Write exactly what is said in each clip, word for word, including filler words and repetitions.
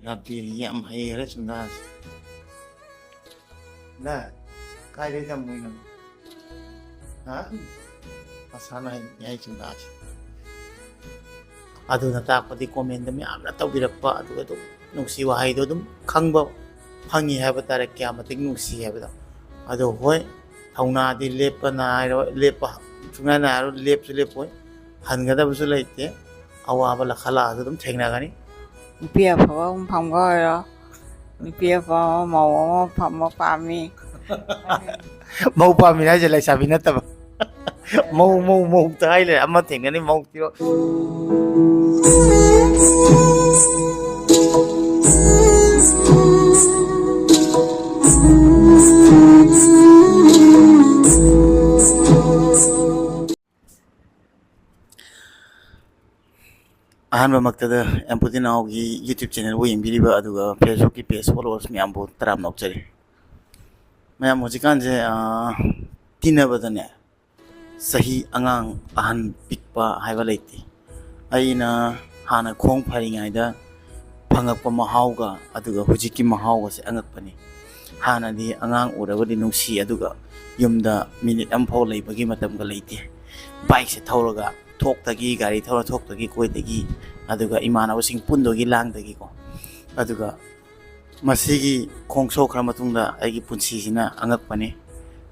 ꯂꯥꯞꯄꯤꯔꯤ, ꯌꯥꯝ ꯍꯩꯈ꯭ꯔꯦ ꯆꯨꯟꯗꯥꯁꯦ꯫ ꯅ ꯀꯥꯏꯗꯩ ꯇꯝꯃꯨꯏꯅꯣ? ꯍꯥ? ꯃꯁꯥꯅ ꯍꯩ, ꯍꯩ ꯆꯨꯟꯗꯥꯁꯦ꯫ ꯑꯗꯨꯅ ꯇꯥꯛꯄꯗꯤ comment ꯃꯌꯥꯝꯅ ꯇꯧꯕꯤꯔꯛꯄ, ꯑꯗꯨꯒ ꯑꯗꯨꯝ ꯅꯨꯡꯁꯤ ꯋꯥꯍꯩꯗꯣ ꯑꯗꯨꯝ ꯈꯪꯕ ꯐꯪꯉꯤ ꯍꯥꯏꯕ ꯇꯥꯔꯦ, ꯀꯌꯥ ꯃꯇꯤꯛ ꯅꯨꯡꯁꯤ ꯍꯥꯏꯕꯗꯣ꯫ ꯑꯗꯣ ꯍꯣꯏ, ꯊꯧꯅꯥꯗꯤ ꯂꯦꯞꯄ ꯅꯥꯏꯔꯣꯏ, ꯂꯦꯞꯄ ꯁꯨꯡꯅꯥꯏ ꯅꯥꯏꯔꯣꯏ, ꯂꯦꯞꯁꯨ ꯂꯦꯞꯄꯣꯏ, ꯍꯟꯒꯗꯕꯁꯨ ꯂꯩꯇꯦ꯫ ꯑꯋꯥꯕ ꯂꯥꯛꯈꯠꯂꯛꯑꯁꯨ ꯑꯗꯨꯝ ꯊꯦꯡꯅꯒꯅꯤ꯫ ꯅꯨꯄꯤ ꯑꯐꯕ ꯑꯃ ꯐꯪꯕ ꯑꯣꯏꯔꯣ꯫ ꯅꯨꯄꯤ ꯑꯐꯕ ꯑꯃ, ꯃꯧ ꯑꯃ ꯐꯪꯕ ꯄꯥꯝꯃꯤ꯫ ꯃꯧ ꯄꯥꯝꯃꯤ ꯍꯥꯏꯁꯦ ꯂꯩꯁꯥꯕꯤ ꯅꯠꯇꯕ꯫ ꯃꯧ, ꯃꯧ, ꯃꯧ ꯇ ꯍꯥꯏ ꯂꯩꯔꯦ꯫ ꯑꯃ ꯊꯦꯡꯅꯅꯤ, ꯃꯧ ꯊꯤꯔꯣ꯫ ꯑꯍꯥꯟꯕꯃꯛꯇꯗ ꯑꯦꯝꯄꯨꯇꯤꯅꯥꯎꯒꯤ YouTube channelꯕꯨ ꯌꯦꯡꯕꯤꯔꯤꯕ ꯑꯗꯨꯒ Facebookꯀꯤ page followers ꯃꯌꯥꯝꯕꯨ ꯇꯔꯥꯝꯅ ꯑꯣꯛꯆꯔꯤ꯫ ꯃꯌꯥꯝ ꯍꯧꯖꯤꯛꯀꯥꯟꯁꯦ, ꯑꯥ, ꯇꯤꯟꯅꯕꯗꯅꯦ, ꯆꯍꯤ ꯑꯉꯥꯡ ꯑꯍꯟ ꯄꯤꯛꯄ ꯍꯥꯏꯕ ꯂꯩꯇꯦ꯫ ꯑꯩꯅ ꯍꯥꯟꯅ ꯈꯣꯡ ꯐꯔꯤꯉꯩꯗ ꯐꯪꯉꯛꯄ ꯃꯍꯥꯎꯒ ꯑꯗꯨꯒ ꯍꯧꯖꯤꯛꯀꯤ ꯃꯍꯥꯎꯒꯁꯦ ꯑꯉꯛꯄꯅꯤ꯫ ꯍꯥꯟꯅꯗꯤ ꯑꯉꯥꯡ ꯎꯔꯒꯗꯤ ꯅꯨꯡꯁꯤ, ꯑꯗꯨꯒ ꯌꯨꯝꯗ ꯃꯤꯅꯤꯠ ꯑꯃꯐꯥꯎ ꯂꯩꯕꯒꯤ ꯃꯇꯝꯒ ꯂꯩꯇꯦ꯫ ꯕꯥꯏꯛꯁꯦ ꯊꯧꯔꯒ ꯊꯣꯛꯇꯒꯤ, ꯒꯥꯔꯤ ꯊꯧꯔ ꯊꯣꯛꯇꯒꯤ, ꯀꯣꯏꯗꯒꯤ, ꯑꯗꯨꯒ ꯏꯃꯥꯟꯅꯕꯁꯤꯡ ꯄꯨꯟꯗꯒꯤ, ꯂꯥꯡꯗꯒꯤꯀꯣ꯫ ꯑꯗꯨꯒ ꯃꯁꯤꯒꯤ ꯈꯣꯡ ꯁꯣꯛꯈ꯭ꯔ ꯃꯇꯨꯡꯗ ꯑꯩꯒꯤ ꯄꯨꯟꯁꯤꯁꯤꯅ ꯑꯉꯛꯄꯅꯤ꯫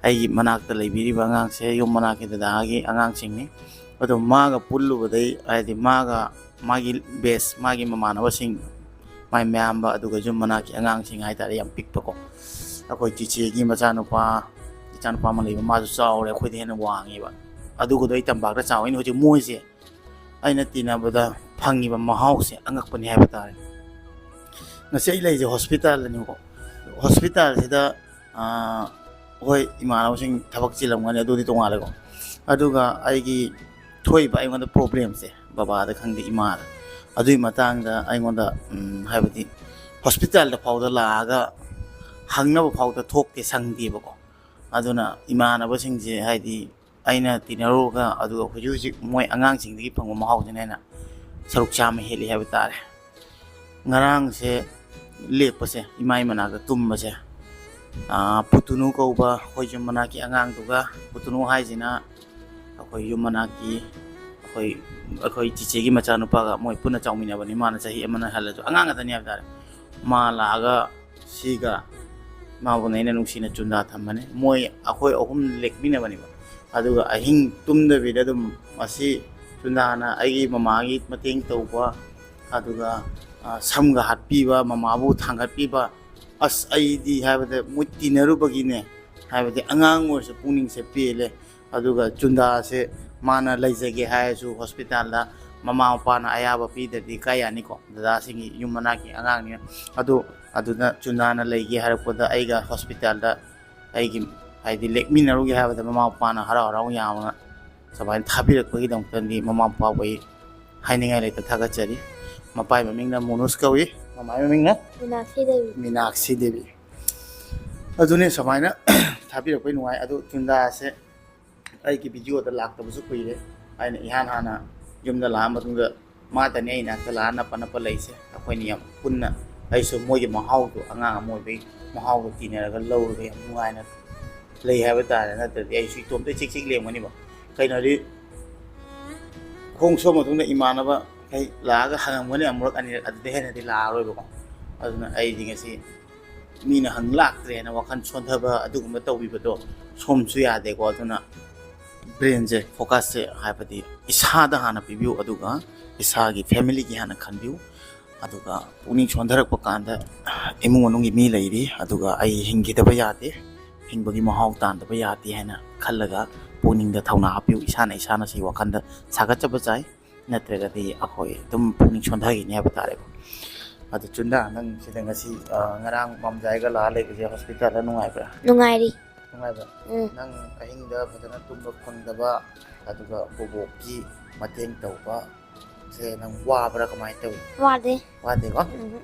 ꯑꯩꯒꯤ ꯃꯅꯥꯛꯇ ꯂꯩꯕꯤꯔꯤꯕ ꯑꯉꯥꯡꯁꯦ ꯌꯨꯝ ꯃꯅꯥꯛꯀꯤ ꯗꯗꯥꯒꯤ ꯑꯉꯥꯡꯁꯤꯡꯅꯤ꯫ ꯑꯗꯣ ꯃꯥꯒ ꯄꯨꯜꯂꯨꯕꯗꯩ, ꯍꯥꯏꯗꯤ ꯃꯥꯒ, ꯃꯥꯒꯤ batch, ꯃꯥꯒꯤ ꯃꯃꯥꯟꯅꯕꯁꯤꯡ, ꯃꯥꯏ ꯃꯌꯥꯝꯕ, ꯑꯗꯨꯒ ꯌꯨꯝ ꯃꯅꯥꯛꯀꯤ ꯑꯉꯥꯡꯁꯤꯡ ꯍꯥꯏꯇꯥꯔꯦ, ꯌꯥꯝ ꯄꯤꯛꯄꯀꯣ꯫ ꯑꯩꯈꯣꯏ ꯆꯤꯆꯦꯒꯤ ꯃꯆꯥꯅꯨꯄꯥ, ꯏꯆꯥꯅꯨꯄꯥ ꯑꯃ ꯂꯩꯕ, ꯃꯥꯁꯨ ꯆꯥꯎꯔꯦ, ꯑꯩꯈꯣꯏꯗ ꯍꯦꯟꯅ ꯋꯥꯡꯉꯦꯕ꯫ ꯑꯗꯨꯒꯗꯣ ꯑꯩ ꯇꯝꯄꯥꯛꯇ ꯆꯥꯎꯔꯤꯅꯤ꯫ ꯍꯧꯖꯤꯛ ꯃꯣꯏꯁꯦ ꯑꯩꯅ ꯇꯤꯟꯅꯕꯗ ꯐꯪꯉꯤꯕ ꯃꯍꯥꯎꯁꯦ ꯑꯉꯛꯄꯅꯤ ꯍꯥꯏꯕ ꯇꯥꯔꯦ꯫ ꯉꯁꯤ ꯑꯩ ꯂꯩꯔꯤꯁꯦ hospitalꯗꯅꯤꯀꯣ꯫ Hospitalꯁꯤꯗ, ꯑꯥ, ꯍꯣꯏ, ꯏꯃꯥꯟꯅꯕꯁꯤꯡ ꯊꯕꯛ ꯆꯤꯜꯂꯝꯒꯅꯤ, ꯑꯗꯨꯗꯤ ꯇꯣꯉꯥꯜꯂꯦꯀꯣ꯫ ꯑꯗꯨꯒ ꯑꯩꯒꯤ ꯊꯣꯛꯏꯕ ꯑꯩꯉꯣꯟꯗ problemꯁꯦ, ꯕꯕꯥꯗ ꯈꯪꯗꯦ, ꯏꯃꯥꯗ, ꯑꯗꯨꯒꯤ ꯃꯇꯥꯡꯗ ꯑꯩꯉꯣꯟꯗ, ꯎꯝ, ꯍꯥꯏꯕꯗꯤ hospitalꯗ ꯐꯥꯎꯗ ꯂꯥꯛꯑꯒ ꯍꯪꯅꯕ ꯐꯥꯎꯗ ꯊꯣꯛꯇꯦ, ꯁꯪꯗꯦꯕꯀꯣ꯫ ꯑꯗꯨꯅ ꯏꯃꯥꯟꯅꯕꯁꯤꯡꯁꯦ, ꯍꯥꯏꯗꯤ ꯑꯩꯅ ꯇꯤꯟꯅꯔꯨꯔꯒ, ꯑꯗꯨꯒ ꯍꯧꯖꯤꯛ ꯍꯧꯖꯤꯛ ꯃꯣꯏ ꯑꯉꯥꯡꯁꯤꯡꯗꯒꯤ ꯐꯪꯕ ꯃꯍꯥꯎꯁꯤꯅ ꯍꯦꯟꯅ ꯁꯔꯨꯛ ꯆꯥꯝꯃ ꯍꯦꯜꯂꯤ ꯍꯥꯏꯕ ꯇꯥꯔꯦ꯫ ꯉꯔꯥꯡꯁꯦ ꯂꯦꯛꯄꯁꯦ, ꯏꯃꯥ ꯃꯅꯥꯛꯇ ꯇꯨꯝꯕꯁꯦ, ꯑꯥ, ꯄꯨꯇꯨꯅꯨ ꯀꯧꯕ ꯑꯩꯈꯣꯏ ꯌꯨꯝ ꯃꯅꯥꯛꯀꯤ ꯑꯉꯥꯡꯗꯨꯒ, ꯄꯨꯇꯨꯅꯨ ꯍꯥꯏꯁꯤꯅ ꯑꯩꯈꯣꯏ ꯌꯨꯝ ꯃꯅꯥꯛꯀꯤ ꯑꯩꯈꯣꯏ, ꯑꯩꯈꯣꯏ ꯆꯤꯆꯦꯒꯤ ꯃꯆꯥꯅꯨꯄꯥꯒ ꯃꯣꯏ ꯄꯨꯟꯅ ꯆꯥꯎꯃꯤꯟꯅꯕꯅꯤ꯫ ꯃꯥꯅ ꯆꯍꯤ ꯑꯃꯅ ꯍꯜꯂꯁꯨ ꯑꯉꯥꯡ ꯉꯥꯛꯇꯅꯤ ꯍꯥꯏꯕ ꯇꯥꯔꯦ꯫ ꯃꯥ ꯂꯥꯛꯑꯒ ꯁꯤꯒ ꯃꯥꯕꯨꯅ ꯑꯩꯅ ꯅꯨꯡꯁꯤꯅ ꯆꯨꯟꯗꯥ ꯊꯝꯕꯅꯦ꯫ ꯃꯣꯏ ꯑꯩꯈꯣꯏ ꯑꯍꯨꯝ ꯂꯦꯛꯃꯤꯟꯅꯕꯅꯦꯕ꯫ ꯑꯗꯨꯒ ꯑꯍꯤꯡ ꯇꯨꯝꯗꯕꯤꯗ ꯑꯗꯨꯝ ꯃꯁꯤ ꯆꯨꯟꯗꯥꯅ ꯑꯩꯒꯤ ꯃꯃꯥꯒꯤ ꯃꯇꯦꯡ ꯇꯧꯕ, ꯑꯗꯨꯒ, ꯑ, ꯁꯝꯒ ꯍꯥꯠꯄꯤꯕ, ꯃꯃꯥꯕꯨ ꯊꯥꯡꯒꯠꯄꯤꯕ, ꯑꯁ, ꯑꯩꯗꯤ ꯍꯥꯏꯕꯗ ꯃꯣꯏ ꯇꯤꯟꯅꯔꯨꯕꯒꯤꯅꯦ, ꯍꯥꯏꯕꯗꯤ ꯑꯉꯥꯡ ꯑꯣꯏꯔꯁꯨ ꯄꯨꯛꯅꯤꯡꯁꯦ ꯄꯦꯜꯂꯦ꯫ ꯑꯗꯨꯒ ꯆꯨꯟꯗꯥꯁꯦ ꯃꯥꯅ ꯂꯩꯖꯒꯦ ꯍꯥꯏꯔꯁꯨ ꯍꯣꯁꯄꯤꯇꯥꯜꯗ ꯃꯃꯥ ꯃꯄꯥꯅ ꯑꯌꯥꯕ ꯄꯤꯗ꯭ꯔꯗꯤ ꯀꯥꯏ ꯌꯥꯅꯤꯀꯣ? ꯗꯗꯥꯁꯤꯡꯒꯤ ꯌꯨꯝ ꯃꯅꯥꯛꯀꯤ ꯑꯉꯥꯡꯅꯤꯅ꯫ ꯑꯗꯨ, ꯑꯗꯨꯅ ꯆꯨꯟꯗꯥꯅ ꯂꯩꯒꯦ ꯍꯥꯏꯔꯛꯄꯗ ꯑꯩꯒ ꯍꯣꯁꯄꯤꯇꯥꯜꯗ ꯑꯩꯒꯤ, ꯍꯥꯏꯗꯤ, ꯂꯦꯛꯃꯤꯟꯅꯔꯨꯒꯦ ꯍꯥꯏꯕꯗ ꯃꯃꯥ ꯃꯄꯥꯅ ꯍꯔꯥꯎ ꯍꯔꯥꯎ ꯌꯥꯝꯅ ꯁꯨꯃꯥꯏꯅ ꯊꯥꯕꯤꯔꯛꯄꯒꯤꯗꯃꯛꯇꯗꯤ ꯃꯃꯥ ꯃꯄꯥꯕꯨ ꯑꯩ ꯍꯥꯏꯅꯤꯡꯉꯥꯏ ꯂꯩꯇ ꯊꯥꯒꯠꯆꯔꯤ꯫ ꯃꯄꯥꯒꯤ ꯃꯃꯤꯡꯅ ꯃꯣꯅꯨꯁ ꯀꯧꯏ, ꯃꯃꯥꯒꯤ ꯃꯃꯤꯡꯅ ꯃꯤꯅꯥꯛꯁꯤ ꯗꯦꯕꯤ꯫ ꯃꯤꯅꯥꯛꯁꯤ ꯗꯦꯕꯤ꯫ ꯑꯗꯨꯅꯦ ꯁꯨꯃꯥꯏꯅ ꯊꯥꯕꯤꯔꯛꯄꯩ ꯅꯨꯡꯉꯥꯏ꯫ ꯑꯗꯨ ꯆꯨꯟꯗꯥꯁꯦ ꯑꯩꯒꯤ ꯚꯤꯗꯤꯑꯣꯗ ꯂꯥꯛꯇꯕꯁꯨ ꯀꯨꯏꯔꯦ꯫ ꯑꯩꯅ ꯏꯍꯥꯟ ꯍꯥꯟꯅ ꯌꯨꯝꯗ ꯂꯥꯛꯑ ꯃꯇꯨꯡꯗ ꯃꯥꯇꯅꯤ ꯑꯩ ꯏꯅꯥꯛꯇ ꯂꯥꯛꯑ ꯅꯞꯄ ꯅꯞꯄ ꯂꯩꯁꯦ꯫ ꯑꯩꯈꯣꯏꯅꯤ ꯌꯥꯝ ꯄꯨꯟꯅ, ꯑꯩꯁꯨ ꯃꯣꯏꯒꯤ ꯃꯍꯥꯎꯗꯣ, ꯑꯉꯥꯡ ꯑꯃ ꯑꯣꯏꯕꯒꯤ ꯃꯍꯥꯎꯗꯣ ꯇꯤꯟꯅꯔꯒ ꯂꯧꯔꯒ ꯌꯥꯝ ꯅꯨꯡꯉꯥꯏꯅ ꯂꯩ ꯍꯥꯏꯕ ꯇꯥꯔꯦ꯫ ꯅꯠꯇ꯭ꯔꯗꯤ ꯑꯩꯁꯨ ꯏꯇꯣꯝꯇ ꯏꯆꯤꯛ ꯆꯤꯛ ꯂꯩꯔꯝꯒꯅꯤꯕ꯫ ꯀꯩꯅꯣꯗꯤ, ꯈꯣꯡ ꯁꯣꯝ ꯃꯇꯨꯡꯗ ꯏꯃꯥꯟꯅꯕ ꯈꯩ ꯂꯥꯛꯑꯒ ꯍꯪꯉꯝꯒꯅꯤ ꯑꯃꯨꯔꯛ ꯑꯅꯤꯔꯛ, ꯑꯗꯨꯗꯩ ꯍꯦꯟꯅꯗꯤ ꯂꯥꯛꯑꯔꯣꯏꯕꯀꯣ꯫ ꯑꯗꯨꯅ ꯑꯩꯗꯤ ꯉꯁꯤ ꯃꯤꯅ ꯍꯪ ꯂꯥꯛꯇ꯭ꯔꯦꯅ ꯋꯥꯈꯜ ꯁꯣꯟꯊꯕ ꯑꯗꯨꯒꯨꯝꯕ ꯇꯧꯕꯤꯕꯗꯣ ꯁꯣꯝꯁꯨ ꯌꯥꯗꯦꯀꯣ꯫ ꯑꯗꯨꯅ ꯕ꯭ꯔꯦꯟꯁꯦ, ꯐꯣꯀꯁꯁꯦ, ꯍꯥꯏꯕꯗꯤ ꯏꯁꯥꯗ ꯍꯥꯟꯅ ꯄꯤꯕꯤꯌꯨ, ꯑꯗꯨꯒ ꯏꯁꯥꯒꯤ ꯐꯦꯃꯤꯂꯤꯒꯤ ꯍꯥꯟꯅ ꯈꯟꯕꯤꯌꯨ꯫ ꯑꯗꯨꯒ ꯄꯨꯛꯅꯤꯡ ꯁꯣꯟꯊꯔꯛꯄ ꯀꯥꯟꯗ ꯏꯃꯨꯡ ꯃꯅꯨꯡꯒꯤ ꯃꯤ ꯂꯩꯔꯤ, ꯑꯗꯨꯒ ꯑꯩ ꯍꯤꯡꯈꯤꯗꯕ ꯌꯥꯗꯦ, ꯍꯤꯡꯕꯒꯤ ꯃꯍꯥꯎ ꯇꯥꯟꯗꯕ ꯌꯥꯗꯦ ꯍꯥꯏꯅ ꯈꯜꯂꯒ ꯄꯨꯛꯅꯤꯡꯗ ꯊꯧꯅꯥ ꯍꯥꯞꯄꯤꯌꯨ꯫ ꯏꯁꯥꯅ ꯏꯁꯥꯅ ꯁꯤ ꯋꯥꯈꯜꯗ ꯁꯥꯒꯠꯆꯕ ꯆꯥꯏ, ꯅꯠꯇ꯭ꯔꯒꯗꯤ ꯑꯩꯈꯣꯏ ꯑꯗꯨꯝ ꯄꯨꯛꯅꯤꯡ ꯁꯣꯟꯊꯈꯤꯅꯤ ꯍꯥꯏꯕ ꯇꯥꯔꯦꯀꯣ꯫ ꯑꯗꯨ ꯆꯨꯟꯗꯥ, ꯅꯪ ꯁꯤꯗ ꯉꯁꯤ, ꯑ, ꯉꯔꯥꯡ ꯃꯥꯝꯖꯥꯏꯒ ꯂꯥꯛꯑ ꯂꯩꯕꯁꯦ ꯍꯣꯁꯄꯤꯇꯥꯜꯗ ꯅꯨꯡꯉꯥꯏꯕ꯭ꯔꯥ? ꯅꯨꯡꯉꯥꯏꯔꯤ꯫ ꯅꯨꯡꯉꯥꯏꯕ꯭ꯔꯥ? ꯎꯝ꯫ ꯅꯪ ꯑꯍꯤꯡꯗ ꯐꯖꯅ ꯇꯨꯝꯕ ꯐꯪꯗꯕ, ꯑꯗꯨꯒ ꯕꯣꯕꯣꯛꯀꯤ ꯃꯇꯦꯡ ꯇꯧꯕ ꯁꯦ ꯅꯪ ꯋꯥꯕ꯭ꯔꯥ, ꯀꯃꯥꯏꯅ ꯇꯧꯏ? ꯋꯥꯗꯦ꯫ ꯋꯥꯗꯦꯀꯣ? ꯎꯝ꯫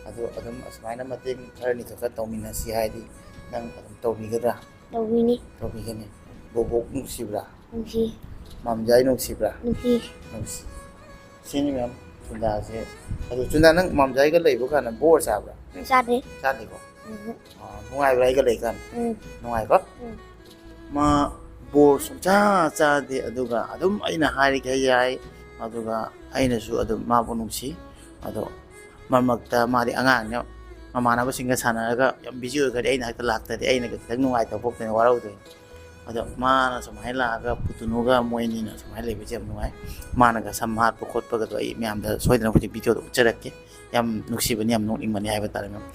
ꯑꯗꯨ ꯑꯗꯨꯝ ꯑꯁꯨꯃꯥꯏꯅ ꯃꯇꯦꯡ ꯈꯔꯅꯤ ꯈꯛꯇ ꯇꯧꯃꯤꯟꯅꯁꯤ ꯍꯥꯏꯗꯤ ꯅꯪ ꯑꯗꯨꯝ ꯇꯧꯕꯤꯒꯗ꯭ꯔꯥ? ꯇꯧꯕꯤꯅꯤ꯫ ꯇꯧꯕꯤꯒꯅꯤ꯫ ꯕꯣꯕꯣꯛ ꯅꯨꯡꯁꯤꯕ꯭ꯔꯥ? ꯅꯨꯡꯁꯤ꯫ ꯃꯥꯝꯖꯥꯏ ꯅꯨꯡꯁꯤꯕ꯭ꯔꯥ? ꯅꯨꯡꯁꯤ꯫ ꯅꯨꯡꯁꯤ꯫ ꯁꯤꯅꯤ ꯃꯦꯝ꯫ ꯆꯨꯟꯗꯥꯁꯦ꯫ ꯑꯗꯨ ꯆꯨꯟꯗꯥ, ꯅꯪ ꯃꯥꯝꯖꯥꯏꯒ ꯂꯩꯕ ꯀꯥꯟꯗ ꯕꯣꯔ ꯆꯥꯕ꯭ꯔꯥ? ꯆꯥꯗꯦ꯫ ꯆꯥꯗꯦꯀꯣ? ꯎꯝ꯫ ꯑꯥ, ꯅꯨꯡꯉꯥꯏꯕ꯭ꯔꯥ ꯑꯩꯒ ꯂꯩꯀꯥꯟꯗ? ꯎꯝ꯫ ꯅꯨꯡꯉꯥꯏꯀꯣ? ꯎꯝ꯫ ꯃꯥ ꯕꯣꯔ ꯁꯨꯡꯆꯥ ꯆꯥꯗꯦ, ꯑꯗꯨꯒ ꯑꯗꯨꯝ ꯑꯩꯅ ꯍꯥꯏꯔꯤꯈꯩ ꯌꯥꯏ, ꯑꯗꯨꯒ ꯑꯩꯅꯁꯨ ꯑꯗꯨꯝ ꯃꯥꯕꯨ ꯅꯨꯡꯁꯤ꯫ ꯑꯗꯣ ꯃꯔꯛ ꯃꯔꯛꯇ ꯃꯥꯗꯤ ꯑꯉꯥꯡꯅꯦ, ꯃꯃꯥꯟꯅꯕꯁꯤꯡꯒ ꯁꯥꯟꯅꯔꯒ ꯌꯥꯝ ꯕꯤꯖꯤ ꯑꯣꯏꯈ꯭ꯔꯗꯤ ꯑꯩꯅ ꯍꯦꯛꯇ ꯂꯥꯛꯇ꯭ꯔꯗꯤ ꯑꯩꯅꯒ ꯈꯤꯇꯪ ꯅꯨꯡꯉꯥꯏꯇꯕ ꯄꯣꯛꯇꯣꯏꯅꯦ, ꯋꯥꯔꯧꯗꯣꯏꯅꯦ꯫ ꯑꯗꯣ ꯃꯥꯅ ꯁꯨꯃꯥꯏꯅ ꯂꯥꯛꯑꯒ ꯄꯨꯇꯨꯅꯨꯒ ꯃꯣꯏ ꯑꯅꯤꯅ ꯁꯨꯃꯥꯏꯅ ꯂꯩꯕꯁꯦ ꯌꯥꯝ ꯅꯨꯡꯉꯥꯏ꯫ ꯃꯥꯅꯒ ꯁꯝ ꯍꯥꯠꯄ ꯈꯣꯠꯄꯒꯗꯣ ꯑꯩ ꯃꯌꯥꯝꯗ ꯁꯣꯏꯗꯅ ꯍꯧꯖꯤꯛ ꯚꯤꯗꯤꯑꯣꯗ ꯎꯠꯆꯔꯛꯀꯦ꯫ ꯌꯥꯝ ꯅꯨꯡꯁꯤꯕꯅꯤ, ꯌꯥꯝ ꯅꯣꯛꯅꯤꯡꯕꯅꯤ ꯍꯥꯏꯕ ꯇꯥꯔꯦ, ꯃꯌꯥꯝ꯫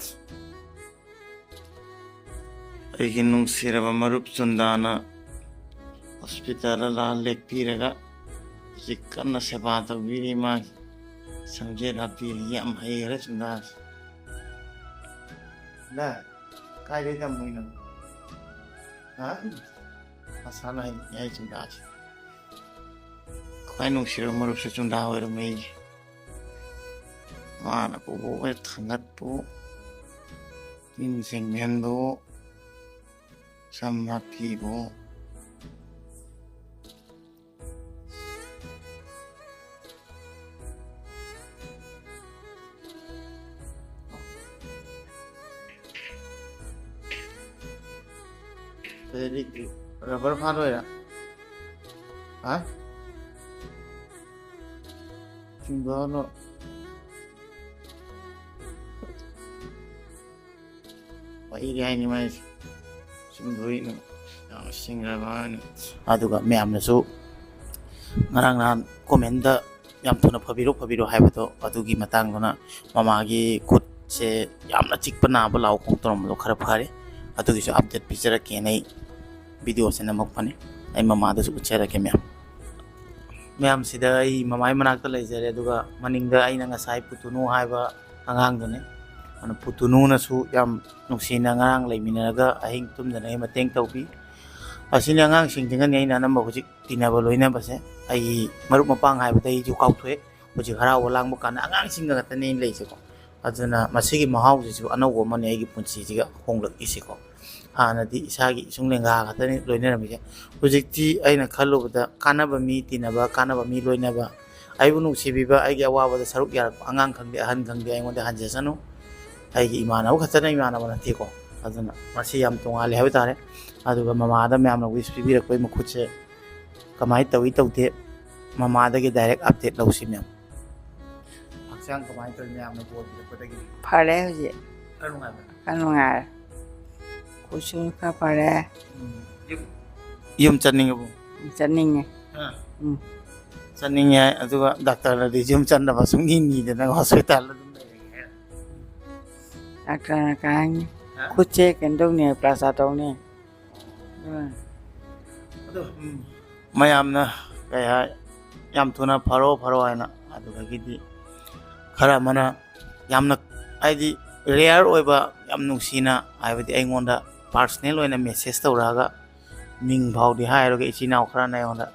ꯑꯩꯒꯤ ꯅꯨꯡꯁꯤꯔꯕ ꯃꯔꯨꯞ ꯆꯨꯟꯗꯥꯅ ꯍꯣꯁꯄꯤꯇꯥꯜꯗ ꯂꯥꯛꯑ ꯂꯦꯛꯄꯤꯔꯒ ꯍꯧꯖꯤꯛ ꯀꯟꯅ ꯁꯦꯕꯥ ꯇꯧꯕꯤꯔꯤ꯫ ꯃꯥꯒꯤ ꯁꯝꯖꯦꯠ ꯍꯥꯞꯄꯤꯔꯤ꯫ ꯌꯥꯝ ꯍꯩꯈ꯭ꯔꯦ ꯆꯨꯟꯗꯥꯁꯦ꯫ ꯂꯥ, ꯀꯥꯏꯗꯩ ꯇꯝꯃꯨꯏꯅꯣ? ꯍꯥ? ꯃꯁꯥꯅ ꯍꯩꯅꯤ ꯍꯥꯏ ꯆꯨꯟꯗꯥꯁꯦ꯫ ꯈ꯭ꯋꯥꯏ ꯅꯨꯡꯁꯤꯔꯕ ꯃꯔꯨꯞꯁꯦ ꯆꯨꯟꯗꯥ ꯑꯣꯏꯔꯝꯃꯦ ꯑꯩꯒꯤ꯫ ꯃꯥꯅ ꯄꯨꯕꯣꯛ ꯍꯣꯏ ꯊꯥꯡꯒꯠꯄꯨ, ꯏꯟ ꯆꯤꯡꯍꯟꯕꯨ, ꯁꯝ ꯍꯥꯞꯄꯤꯕꯨ꯫ ꯑꯗꯨꯗꯤ ꯔꯕꯔ ꯐꯥꯗꯣꯏꯔꯥ? ꯍꯥ? ꯆꯨꯝꯗꯣꯏꯅꯣ? ꯋꯥꯔꯤꯗꯤ ꯍꯥꯏꯅꯤ ꯃꯥꯏꯁꯦ꯫ ꯆꯨꯝꯗꯣꯏꯅꯣ? ꯌꯥꯝ ꯁꯤꯡꯈ꯭ꯔꯕ ꯍꯥꯏꯅꯤ꯫ ꯑꯗꯨꯒ ꯃꯌꯥꯝꯅꯁꯨ ꯉꯔꯥꯡ ꯅꯍꯥꯟ ꯀꯣꯃꯦꯟꯗ ꯌꯥꯝ ꯊꯨꯅ ꯐꯕꯤꯔꯣ, ꯐꯕꯤꯔꯣ ꯍꯥꯏꯕꯗꯣ, ꯑꯗꯨꯒꯤ ꯃꯇꯥꯡꯗꯨꯅ ꯃꯃꯥꯒꯤ ꯈꯨꯠꯁꯦ ꯌꯥꯝꯅ ꯆꯤꯛꯄ ꯅꯥꯕ ꯂꯥꯎ ꯈꯣꯡ ꯇꯧꯔꯝꯕꯗꯣ ꯈꯔ ꯐꯔꯦ꯫ ꯑꯗꯨꯒꯤꯁꯨ ꯑꯞꯗꯦꯠ ꯄꯤꯖꯔꯛꯀꯦꯅ ꯑꯩ ꯚꯤꯗꯤꯑꯣꯁꯦ ꯅꯝꯃꯛꯄꯅꯤ꯫ ꯑꯩ ꯃꯃꯥꯗꯁꯨ ꯎꯠꯆꯔꯛꯀꯦ ꯃꯌꯥꯝ꯫ ꯃꯌꯥꯝꯁꯤꯗ ꯑꯩ ꯃꯃꯥꯏ ꯃꯅꯥꯛꯇ ꯂꯩꯖꯔꯦ, ꯑꯗꯨꯒ ꯃꯅꯤꯡꯗ ꯑꯩꯅ ꯉꯁꯥꯏ ꯄꯨꯇꯨꯅꯨ ꯍꯥꯏꯕ ꯑꯉꯥꯡꯗꯨꯅꯤ꯫ ꯑꯗꯨꯅ ꯄꯨꯇꯨꯅꯨꯅꯁꯨ ꯌꯥꯝ ꯅꯨꯡꯁꯤꯅ ꯉꯔꯥꯡ ꯂꯩꯃꯤꯟꯅꯔꯒ ꯑꯍꯤꯡ ꯇꯨꯝꯗꯅ ꯑꯩ ꯃꯇꯦꯡ ꯇꯧꯕꯤ꯫ ꯑꯁꯤꯅꯤ ꯑꯉꯥꯡꯁꯤꯡꯁꯤꯒꯅꯤ ꯑꯩꯅ ꯑꯅꯝꯕ ꯍꯧꯖꯤꯛ ꯇꯤꯟꯅꯕ ꯂꯣꯏꯅꯕꯁꯦ꯫ ꯑꯩꯒꯤ ꯃꯔꯨꯞ ꯃꯄꯥꯡ ꯍꯥꯏꯕꯗ ꯑꯩꯁꯨ ꯀꯥꯎꯊꯣꯛꯑꯦ꯫ ꯍꯧꯖꯤꯛ ꯍꯔꯥꯎꯕ ꯂꯥꯡꯕ ꯀꯥꯟꯗ ꯑꯉꯥꯡꯁꯤꯡꯒ ꯈꯛꯇꯅꯦ ꯑꯩꯅ ꯂꯩꯁꯦꯀꯣ꯫ ꯑꯗꯨꯅ ꯃꯁꯤꯒꯤ ꯃꯍꯥꯎꯁꯤꯁꯨ ꯑꯅꯧꯕ ꯑꯃꯅꯦ ꯑꯩꯒꯤ ꯄꯨꯟꯁꯤꯁꯤꯒ ꯍꯣꯡꯂꯛꯏꯁꯦꯀꯣ꯫ ꯍꯥꯟꯅꯗꯤ ꯏꯁꯥꯒꯤ ꯏꯁꯨꯡ ꯂꯦꯡꯒꯥ ꯈꯛꯇꯅꯤ ꯂꯣꯏꯅꯔꯝꯃꯤꯁꯦ꯫ ꯍꯧꯖꯤꯛꯇꯤ ꯑꯩꯅ ꯈꯜꯂꯨꯕꯗ ꯀꯥꯟꯅꯕ ꯃꯤ ꯇꯤꯟꯅꯕ, ꯀꯥꯟꯅꯕ ꯃꯤ ꯂꯣꯏꯅꯕ, ꯑꯩꯕꯨ ꯅꯨꯡꯁꯤꯕꯤꯕ, ꯑꯩꯒꯤ ꯑꯋꯥꯕꯗ ꯁꯔꯨꯛ ꯌꯥꯔꯛꯄ ꯑꯉꯥꯡ ꯈꯪꯗꯦ, ꯑꯍꯟ ꯈꯪꯗꯦ, ꯑꯩꯉꯣꯟꯗ ꯍꯟꯖꯁꯅꯨ꯫ ꯑꯩꯒꯤ ꯏꯃꯥꯟꯅꯕ ꯈꯛꯇꯅ ꯏꯃꯥꯟꯅꯕ ꯅꯠꯇꯦꯀꯣ꯫ ꯑꯗꯨꯅ ꯃꯁꯤ ꯌꯥꯝ ꯇꯣꯉꯥꯜꯂꯦ ꯍꯥꯏꯕ ꯇꯥꯔꯦ꯫ ꯑꯗꯨꯒ ꯃꯃꯥꯗ ꯃꯌꯥꯝꯅ wish ꯄꯤꯕꯤꯔꯛꯄꯒꯤ ꯃꯈꯨꯠꯁꯦ ꯀꯃꯥꯏꯅ ꯇꯧꯏ ꯇꯧꯗꯦ, ꯃꯃꯥꯗꯒꯤ direct update ꯂꯧꯁꯤ ꯃꯌꯥꯝ꯫ ꯍꯛꯆꯥꯡ ꯀꯃꯥꯏꯅ ꯇꯧꯏ ꯃꯌꯥꯝꯅ ꯕꯣꯜ ꯄꯤꯔꯛꯄꯗꯒꯤ? ꯐꯔꯦ ꯍꯧꯖꯤꯛ꯫ ꯈꯔ ꯅꯨꯡꯉꯥꯏꯕ꯭ꯔꯥ? ꯈꯔ ꯅꯨꯡꯉꯥꯏꯔꯦ꯫ ꯈꯨꯠꯁꯨ ꯈꯔ ꯐꯔꯦ꯫ ꯎꯝ꯫ ꯌꯨꯝ, ꯌꯨꯝ ꯆꯠꯅꯤꯡꯉꯕꯣ? ꯆꯠꯅꯤꯡꯉꯦ꯫ ꯍꯥ? ꯎꯝ꯫ ꯆꯠꯅꯤꯡꯉꯦ ꯍꯥꯏ, ꯑꯗꯨꯒ ꯗꯥꯛꯇꯔꯅꯗꯤ ꯌꯨꯝ ꯆꯠꯅꯕ ꯁꯨꯡꯅꯤ ꯅꯤꯗꯅ ꯍꯣꯁꯄꯤꯇꯥꯜꯗ ꯑꯗꯨꯝ ꯂꯩꯔꯒꯦ ꯍꯥꯏꯔ? ꯗꯥꯛꯇꯔꯅ ꯀꯩ ꯍꯥꯏꯅꯤ? ꯍꯥ? ꯈꯨꯠꯁꯦ ꯀꯩꯅꯣ ꯇꯧꯅꯤ, ꯄ꯭ꯂꯥꯁꯇꯔ ꯇꯧꯅꯤ꯫ ꯎꯝ꯫ ꯑꯗꯣ, ꯎꯝ, ꯃꯌꯥꯝꯅ ꯀꯩ ꯍꯥꯏ, "ꯌꯥꯝ ꯊꯨꯅ ꯐꯔꯣ, ꯐꯔꯣ" ꯍꯥꯏꯅ, ꯑꯗꯨꯗꯒꯤꯗꯤ ꯈꯔ ꯑꯃꯅ ꯌꯥꯝꯅ, ꯍꯥꯏꯗꯤ, rare ꯑꯣꯏꯕ, ꯌꯥꯝ ꯅꯨꯡꯁꯤꯅ, ꯍꯥꯏꯕꯗꯤ ꯑꯩꯉꯣꯟꯗ personal ꯑꯣꯏꯅ message ꯇꯧꯔꯛꯑꯒ, ꯃꯤꯡ ꯐꯥꯎꯗꯤ ꯍꯥꯏꯔꯒ, ꯏꯆꯤꯟ ꯏꯅꯥꯎ ꯈꯔꯅ ꯑꯩꯉꯣꯟꯗ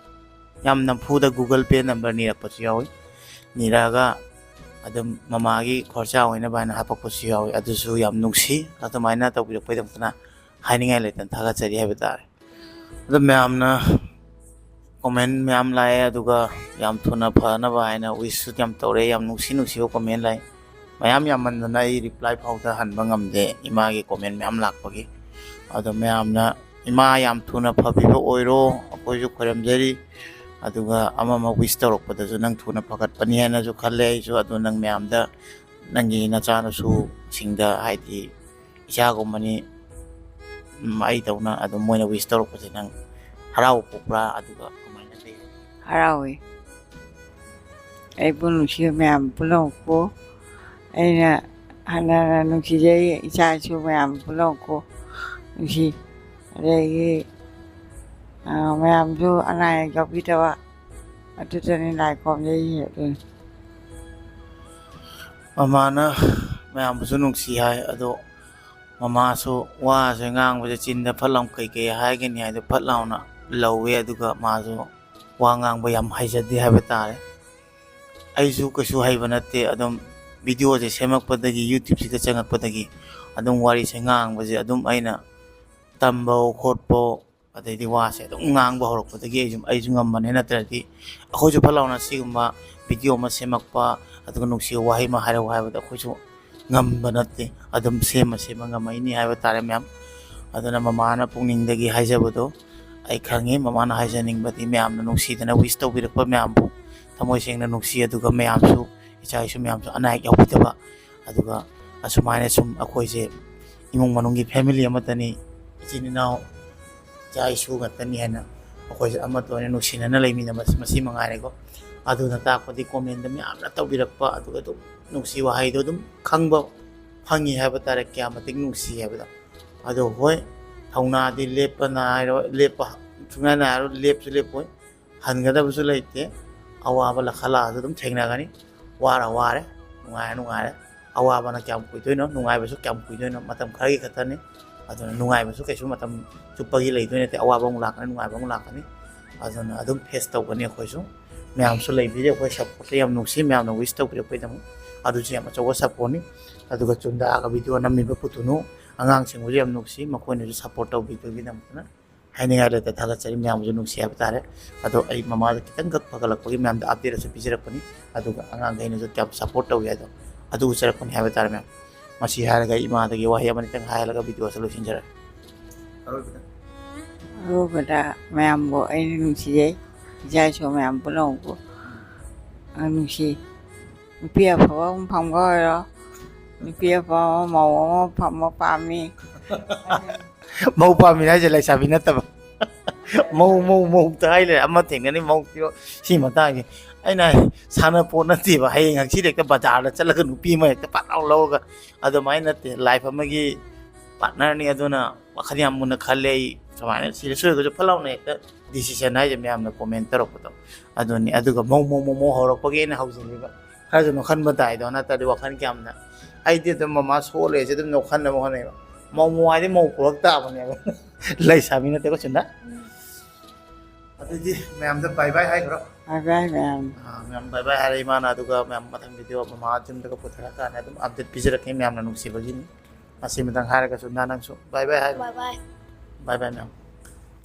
ꯌꯥꯝ ꯅꯝꯐꯨꯗ Google Pay number ꯅꯤꯔꯛꯄꯁꯨ ꯌꯥꯎꯏ꯫ ꯅꯤꯔꯛꯑꯒ ꯑꯗꯨꯝ ꯃꯃꯥꯒꯤ ꯈꯣꯔꯁꯥ ꯑꯣꯏꯅꯕ ꯍꯥꯏꯅ ꯍꯥꯄꯛꯄꯁꯨ ꯌꯥꯎꯏ꯫ ꯑꯗꯨꯁꯨ ꯌꯥꯝ ꯅꯨꯡꯁꯤ꯫ ꯑꯗꯨꯃꯥꯏꯅ ꯇꯧꯕꯤꯔꯛꯄꯒꯤꯗꯃꯛꯇꯅ ꯍꯥꯏꯅꯤꯡꯉꯥꯏ ꯂꯩꯇꯅ ꯊꯥꯒꯠꯆꯔꯤ ꯍꯥꯏꯕ ꯇꯥꯔꯦ꯫ ꯑꯗꯣ ꯃꯌꯥꯝꯅ comment ꯃꯌꯥꯝ ꯂꯥꯛꯑꯦ, ꯑꯗꯨꯒ ꯌꯥꯝ ꯊꯨꯅ ꯐꯅꯕ ꯍꯥꯏꯅ wishꯁꯨ ꯌꯥꯝ ꯇꯧꯔꯛꯑꯦ꯫ ꯌꯥꯝ ꯅꯨꯡꯁꯤ ꯅꯨꯡꯁꯤꯕ comment ꯂꯥꯛꯑꯦ꯫ ꯃꯌꯥꯝ ꯌꯥꯝꯃꯟꯗꯅ ꯑꯩ reply ꯐꯥꯎꯗ ꯍꯟꯕ ꯉꯝꯗꯦ, ꯏꯃꯥꯒꯤ comment ꯃꯌꯥꯝ ꯂꯥꯛꯄꯒꯤ꯫ ꯑꯗꯣ ꯃꯌꯥꯝꯅ ꯏꯃꯥ ꯌꯥꯝ ꯊꯨꯅ ꯐꯕꯤꯕ ꯑꯣꯏꯔꯣ, ꯑꯩꯈꯣꯏꯁꯨ ꯈꯣꯏꯔꯝꯖꯔꯤ꯫ ꯑꯗꯨꯒ ꯑꯃ ꯑꯃ wish ꯇꯧꯔꯛꯄꯗꯁꯨ ꯅꯪ ꯊꯨꯅ ꯐꯒꯠꯄꯅꯤ ꯍꯥꯏꯅꯁꯨ ꯈꯜꯂꯦ꯫ ꯑꯩꯁꯨ ꯑꯗꯨ ꯅꯪ ꯃꯌꯥꯝꯗ, ꯅꯪꯒꯤ ꯅꯆꯥꯅꯁꯨꯁꯤꯡꯗ, ꯍꯥꯏꯗꯤ ꯏꯆꯥꯒꯨꯝꯕꯅꯤ, ꯎꯝ, ꯑꯩꯗꯧꯅ ꯑꯗꯨꯝ ꯃꯣꯏꯅ wish ꯇꯧꯔꯛꯄꯁꯦ ꯅꯪ ꯍꯔꯥꯎꯕ ꯄꯣꯛꯄ꯭ꯔꯥ? ꯑꯗꯨꯒ ꯀꯃꯥꯏꯅ ꯂꯩ? ꯍꯔꯥꯎꯏ꯫ ꯑꯩꯕꯨ ꯅꯨꯡꯁꯤꯕ ꯃꯌꯥꯝ ꯄꯨꯝꯅꯃꯛꯄꯨ ꯑꯩꯅ ꯍꯟꯅ ꯍꯟꯅ ꯅꯨꯡꯁꯤꯖꯩ, ꯏꯆꯥ ꯏꯁꯨ ꯃꯌꯥꯝ ꯄꯨꯝꯅꯃꯛꯄꯨ ꯅꯨꯡꯁꯤ꯫ ꯑꯗꯒꯤ, ꯑ, ꯃꯌꯥꯝꯁꯨ ꯑꯅꯥ ꯑꯌꯦꯛ ꯌꯥꯎꯕꯤꯗꯕ, ꯑꯗꯨꯗꯅꯤ ꯂꯥꯏ ꯈꯨꯔꯨꯝꯖꯩꯁꯦ, ꯑꯗꯨꯅꯤ꯫ ꯃꯃꯥꯅ ꯃꯌꯥꯝꯕꯨꯁꯨ ꯅꯨꯡꯁꯤ ꯍꯥꯏ, ꯑꯗꯣ ꯃꯃꯥꯁꯨ ꯋꯥꯁꯦ ꯉꯥꯡꯕꯁꯦ ꯆꯤꯟꯗ ꯐꯠ ꯂꯥꯎ ꯀꯩꯀꯩ ꯍꯥꯏꯒꯅꯤ ꯍꯥꯏꯗꯣ ꯐꯠ ꯂꯥꯎꯅ ꯂꯧꯋꯦ, ꯑꯗꯨꯒ ꯃꯥꯁꯨ ꯋꯥ ꯉꯥꯡꯕ ꯌꯥꯝ ꯍꯩꯖꯗꯦ ꯍꯥꯏꯕ ꯇꯥꯔꯦ꯫ ꯑꯩꯁꯨ ꯀꯩꯁꯨ ꯍꯩꯕ ꯅꯠꯇꯦ, ꯑꯗꯨꯝ videoꯁꯦ ꯁꯦꯝꯃꯛꯄꯗꯒꯤ, YouTubeꯁꯤꯗ ꯆꯪꯉꯛꯄꯗꯒꯤ ꯑꯗꯨꯝ ꯋꯥꯔꯤꯁꯦ ꯉꯥꯡꯕꯁꯦ ꯑꯗꯨꯝ ꯑꯩꯅ ꯇꯝꯕ ꯈꯣꯠꯄ ꯑꯗꯩꯗꯤ ꯋꯥꯁꯦ ꯑꯗꯨꯝ ꯉꯥꯡꯕ ꯍꯧꯔꯛꯄꯗꯒꯤ ꯑꯩꯁꯨ ꯑꯩꯁꯨ ꯉꯝꯕꯅꯦ꯫ ꯅꯠꯇ꯭ꯔꯗꯤ ꯑꯩꯈꯣꯏꯁꯨ ꯐꯠ ꯂꯥꯎꯅ ꯁꯤꯒꯨꯝꯕ ꯚꯤꯗꯤꯑꯣ ꯑꯃ ꯁꯦꯝꯃꯛꯄ, ꯑꯗꯨꯒ ꯅꯨꯡꯁꯤꯕ ꯋꯥꯍꯩ ꯑꯃ ꯍꯥꯏꯔꯛꯎ ꯍꯥꯏꯕꯗ ꯑꯩꯈꯣꯏꯁꯨ ꯉꯝꯕ ꯅꯠꯇꯦ꯫ ꯑꯗꯨꯝ ꯁꯦꯝꯃ ꯁꯦꯝꯃ ꯉꯝꯃꯛꯏꯅꯤ ꯍꯥꯏꯕ ꯇꯥꯔꯦ ꯃꯌꯥꯝ꯫ ꯑꯗꯨꯅ ꯃꯃꯥꯅ ꯄꯨꯛꯅꯤꯡꯗꯒꯤ ꯍꯥꯏꯖꯕꯗꯣ ꯑꯩ ꯈꯪꯉꯤ꯫ ꯃꯃꯥꯅ ꯍꯥꯏꯖꯅꯤꯡꯕꯗꯤ ꯃꯌꯥꯝꯅ ꯅꯨꯡꯁꯤꯗꯅ ꯋꯤꯁ ꯇꯧꯕꯤꯔꯛꯄ ꯃꯌꯥꯝꯕꯨ, ꯊꯃꯣꯏ ꯁꯦꯡꯅ ꯅꯨꯡꯁꯤ꯫ ꯑꯗꯨꯒ ꯃꯌꯥꯝꯁꯨ, ꯏꯆꯥ ꯏꯁꯨ ꯃꯌꯥꯝꯁꯨ ꯑꯅꯥ ꯑꯌꯦꯛ ꯌꯥꯎꯕꯤꯗꯕ, ꯑꯗꯨꯒ ꯑꯁꯨꯃꯥꯏꯅ ꯁꯨꯝ ꯑꯩꯈꯣꯏꯁꯦ ꯏꯃꯨꯡ ꯃꯅꯨꯡꯒꯤ ꯐꯦꯃꯤꯂꯤ ꯑꯃꯠꯇꯅꯤ, ꯏꯆꯤꯟ ꯏꯅꯥꯎ, ꯏꯆꯥ ꯏꯁꯨ ꯉꯥꯛꯇꯅꯤ ꯍꯥꯏꯅ ꯑꯩꯈꯣꯏꯁꯦ ꯑꯃꯠꯇ ꯑꯣꯏꯅ ꯅꯨꯡꯁꯤꯅꯅ ꯂꯩꯃꯤꯟꯅꯕ ꯃꯁꯤ ꯃꯉꯥꯏꯔꯦꯀꯣ꯫ ꯑꯗꯨꯅ ꯇꯥꯛꯄꯗꯤ ꯀꯣꯃꯦꯟꯗ ꯃꯌꯥꯝꯅ ꯇꯧꯕꯤꯔꯛꯄ, ꯑꯗꯨꯒ ꯑꯗꯨꯝ ꯅꯨꯡꯁꯤ ꯋꯥꯍꯩꯗꯣ ꯑꯗꯨꯝ ꯈꯪꯕ ꯐꯪꯉꯤ ꯍꯥꯏꯕ ꯇꯥꯔꯦ, ꯀꯌꯥ ꯃꯇꯤꯛ ꯅꯨꯡꯁꯤ ꯍꯥꯏꯕꯗꯣ꯫ ꯑꯗꯣ ꯍꯣꯏ, ꯊꯧꯅꯥꯗꯤ ꯂꯦꯞꯄ ꯅꯥꯏꯔꯣꯏ, ꯂꯦꯞꯄ ꯁꯨꯡꯌꯥ ꯅꯥꯏꯔꯣꯏ, ꯂꯦꯞꯁꯨ ꯂꯦꯞꯄꯣꯏ, ꯍꯟꯒꯗꯕꯁꯨ ꯂꯩꯇꯦ꯫ ꯑꯋꯥꯕ ꯂꯥꯛꯈꯠꯂꯛꯑꯁꯨ ꯑꯗꯨꯝ ꯊꯦꯡꯅꯒꯅꯤ꯫ ꯋꯥꯔ ꯋꯥꯔꯦ, ꯅꯨꯡꯉꯥꯏꯔ ꯅꯨꯡꯉꯥꯏꯔꯦ꯫ ꯑꯋꯥꯕꯅ ꯀꯌꯥꯝ ꯀꯨꯏꯗꯣꯏꯅꯣ, ꯅꯨꯡꯉꯥꯏꯕꯁꯨ ꯀꯌꯥꯝ ꯀꯨꯏꯗꯣꯏꯅꯣ, ꯃꯇꯝ ꯈꯔꯒꯤ ꯈꯛꯇꯅꯤ꯫ ꯑꯗꯨꯅ ꯅꯨꯡꯉꯥꯏꯕꯁꯨ ꯀꯩꯁꯨ ꯃꯇꯝ ꯆꯨꯞꯄꯒꯤ ꯂꯩꯗꯣꯏ ꯅꯠꯇꯦ꯫ ꯑꯋꯥꯕ ꯑꯃꯨꯛ ꯂꯥꯛꯀꯅꯤ, ꯅꯨꯡꯉꯥꯏꯕ ꯑꯃꯨꯛ ꯂꯥꯛꯀꯅꯤ꯫ ꯑꯗꯨꯅ ꯑꯗꯨꯝ ꯐꯦꯁ ꯇꯧꯒꯅꯤ ꯑꯩꯈꯣꯏꯁꯨ꯫ ꯃꯌꯥꯝꯁꯨ ꯂꯩꯕꯤꯔꯤ, ꯑꯩꯈꯣꯏ ꯁꯞꯄꯣꯔꯠꯇ ꯌꯥꯝ ꯅꯨꯡꯁꯤ, ꯃꯌꯥꯝꯅ ꯋꯤꯁ ꯇꯧꯕꯤꯔꯛꯄꯩꯗꯃꯛ ꯑꯗꯨꯁꯨ ꯌꯥꯝ ꯑꯆꯧꯕ ꯁꯞꯄꯣꯔꯠꯅꯤ꯫ ꯑꯗꯨꯒ ꯆꯨꯟꯗꯥꯒ ꯚꯤꯗꯤꯑꯣ ꯅꯝꯃꯤꯕ ꯄꯨꯇꯨꯅꯨ ꯑꯉꯥꯡꯁꯤꯡꯕꯨꯁꯨ ꯌꯥꯝ ꯅꯨꯡꯁꯤ, ꯃꯈꯣꯏꯅꯁꯨ ꯁꯞꯄꯣꯔꯠ ꯇꯧꯕꯤꯕꯒꯤꯗꯃꯛꯇꯅ ꯍꯥꯏꯅꯤꯡꯉꯥꯏ ꯂꯩꯇꯦ, ꯊꯥꯒꯠꯆꯔꯤ꯫ ꯃꯌꯥꯝꯕꯨꯁꯨ ꯅꯨꯡꯁꯤ ꯍꯥꯏꯕ ꯇꯥꯔꯦ꯫ ꯑꯗꯣ ꯑꯩ ꯃꯃꯥꯗ ꯈꯤꯇꯪꯈꯛ ꯐꯒꯠꯂꯛꯄꯒꯤ ꯃꯌꯥꯝꯗ ꯑꯞꯗꯦꯠ ꯑꯁꯨ ꯄꯤꯖꯔꯛꯄꯅꯤ꯫ ꯑꯗꯨꯒ ꯑꯉꯥꯡꯈꯩꯅꯁꯨ ꯌꯥꯝ ꯁꯞꯄꯣꯔꯠ ꯇꯧꯏ ꯍꯥꯏꯗꯣ ꯑꯗꯨ ꯎꯖꯔꯛꯄꯅꯤ ꯍꯥꯏꯕ ꯇꯥꯔꯦ ꯃꯌꯥꯝ꯫ ꯃꯁꯤ ꯍꯥꯏꯔꯒ ꯑꯩ ꯏꯃꯥꯗꯒꯤ ꯋꯥꯍꯩ ꯑꯃꯅꯤꯇꯪ ꯍꯥꯏꯍꯜꯂꯒ ꯚꯤꯗꯤꯑꯣ ꯑꯁꯤ ꯂꯣꯏꯁꯤꯟꯖꯔꯒꯦ꯫ ꯑꯔꯣꯏꯕꯗ꯫ ꯑꯔꯣꯏꯕꯗ ꯃꯌꯥꯝꯕꯨ ꯑꯩꯅ ꯅꯨꯡꯁꯤꯖꯩ, ꯏꯆꯥ ꯏꯁꯨ ꯃꯌꯥꯝ ꯄꯨꯝꯅꯃꯛꯄꯨ ꯅꯨꯡꯁꯤ꯫ ꯅꯨꯄꯤ ꯑꯐꯕ ꯑꯃ ꯐꯪꯕ ꯑꯣꯏꯔꯣ, ꯅꯨꯄꯤ ꯑꯐꯕ ꯑꯃ, ꯃꯧ ꯑꯃ ꯐꯪꯕ ꯄꯥꯝꯃꯤ꯫ ꯃꯧ ꯄꯥꯝꯃꯤ ꯍꯥꯏꯁꯦ ꯂꯩꯁꯥꯕꯤ ꯅꯠꯇꯕ꯫ ꯃꯧ, ꯃꯧ, ꯃꯧ ꯇ ꯍꯥꯏ ꯂꯩꯔꯦ꯫ ꯑꯃ ꯊꯦꯡꯅꯅꯤ ꯃꯧ ꯊꯤꯔꯣ ꯁꯤ ꯃꯇꯥꯡꯁꯦ꯫ ꯑꯩꯅ ꯍꯥꯏ, ꯁꯥꯟꯅꯄꯣꯠ ꯅꯠꯇꯦꯕ꯫ ꯍꯌꯦꯡ ꯍꯪꯆꯤꯠ ꯍꯦꯛꯇ ꯕꯖꯥꯔꯗ ꯆꯠꯂꯒ ꯅꯨꯄꯤ ꯑꯃ ꯍꯦꯛꯇ ꯄꯥꯛ ꯂꯥꯎ ꯂꯧꯔꯒ, ꯑꯗꯨꯃꯥꯏꯅ ꯅꯠꯇꯦ꯫ ꯂꯥꯏꯐ ꯑꯃꯒꯤ ꯄꯥꯔꯠꯅꯔꯅꯤ꯫ ꯑꯗꯨꯅ ꯋꯥꯈꯜ ꯌꯥꯝ ꯃꯨꯟꯅ ꯈꯜꯂꯦ꯫ ꯑꯩ ꯁꯨꯃꯥꯏꯅ ꯁꯤꯔꯤꯌꯁ ꯑꯣꯏꯔꯒꯁꯨ ꯐꯠ ꯂꯥꯎꯅ ꯍꯦꯛꯇ ꯗꯤꯁꯤꯖꯟ ꯍꯥꯏꯁꯦ ꯃꯌꯥꯝꯅ ꯀꯣꯃꯦꯟ ꯇꯧꯔꯛꯄꯗꯣ ꯑꯗꯨꯅꯤ꯫ ꯑꯗꯨꯒ ꯃꯧ, ꯃꯧ, ꯃꯧ, ꯃꯧ ꯍꯧꯔꯛꯄꯒꯤ ꯑꯩꯅ ꯍꯧꯖꯤꯜꯂꯤꯕ꯫ ꯈꯔꯁꯨ ꯅꯣꯛꯍꯟꯕ ꯇꯥꯏꯗꯣ, ꯅꯠꯇ꯭ꯔꯗꯤ ꯋꯥꯈꯜ ꯀꯌꯥꯝꯅ, ꯑꯩꯗꯤ ꯑꯗꯨꯝ ꯃꯃꯥ ꯁꯣꯜꯂꯦꯁꯦ ꯑꯗꯨꯝ ꯅꯣꯛꯍꯟꯅꯕ ꯍꯣꯠꯅꯩꯕ꯫ ꯃꯧ, ꯃꯧ ꯍꯥꯏꯗꯤ ꯃꯧ ꯄꯨꯔꯛ ꯇꯥꯕꯅꯦꯕ꯫ ꯂꯩꯁꯥꯕꯤ ꯅꯠꯇꯦꯀꯣ ꯆꯨꯟꯗꯥ꯫ ꯑꯗꯨꯗꯤ ꯃꯌꯥꯝꯗ ꯕꯥꯏ ꯕꯥꯏ ꯍꯥꯏꯈ꯭ꯔꯣ꯫ ꯕꯥꯏ ꯕꯥꯏ ꯃꯌꯥꯝ꯫ ꯑꯥ, ꯃꯌꯥꯝ ꯕꯥꯏ ꯕꯥꯏ ꯍꯥꯏꯔꯦ ꯏꯃꯥꯅ, ꯑꯗꯨꯒ ꯃꯌꯥꯝ ꯃꯊꯪ ꯚꯤꯗꯤꯑꯣ ꯃꯃꯥ ꯌꯨꯝꯗꯒ ꯄꯨꯊꯔꯀꯥꯟꯗ ꯑꯗꯨꯝ ꯑꯞꯗꯦꯠ ꯄꯤꯖꯔꯛꯀꯦ꯫ ꯃꯌꯥꯝꯅ ꯅꯨꯡꯁꯤꯕꯒꯤꯅꯤ꯫ ꯃꯁꯤ ꯃꯇꯪ ꯍꯥꯏꯔꯒ ꯆꯨꯟꯗꯥ ꯅꯪꯁꯨ ꯕꯥꯏ ꯕꯥꯏ ꯍꯥꯏꯈ꯭ꯔꯣ꯫ ꯕꯥꯏ ꯕꯥꯏ꯫ ꯕꯥꯏ ꯕꯥꯏ ꯃꯌꯥꯝ꯫